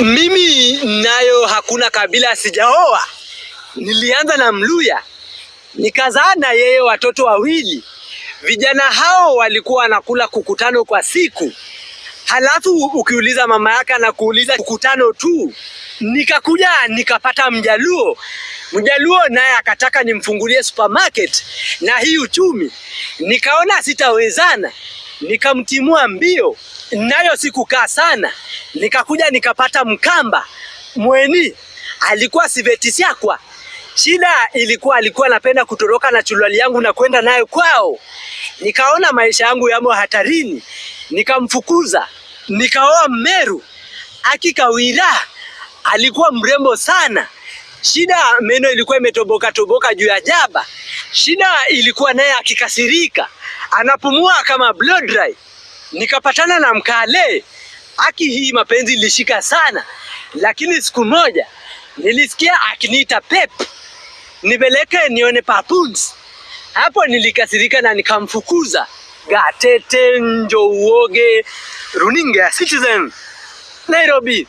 Mimi nayo hakuna kabila sijaoa. Nilianza na Mluya, nikazaa na yeye watoto wawili. Vijana hao walikuwa wanakula kuku tano kwa siku. Halafu ukiuliza mama yake anakuuliza kuku tano tu. Nikakuja nikapata Mjaluo. Mjaluo naye akataka nimfungulie supermarket na hii uchumi, nikaona sitawezana, nikamtimua mbio. Nayo sikukaa sana, nikakuja nikapata Mkamba mweni, alikuwa siveti syakwa. Shida ilikuwa alikuwa anapenda kutoroka na chulwali yangu na kwenda nayo kwao. Nikaona maisha yangu yamo hatarini, nikamfukuza, nikaoa Mmeru. Akikawira alikuwa mrembo sana. Shida meno ilikuwa imetoboka toboka juu ya jaba. Shida ilikuwa naye akikasirika anapumua kama blow dry. Nikapatana na Mkale. Aki hii mapenzi ilishika sana, lakini siku moja nilisikia akiniita Pep, nipeleke nione papuns. Hapo nilikasirika na nikamfukuza. Gatete njo uoge. Runinga ya Citizen, Nairobi.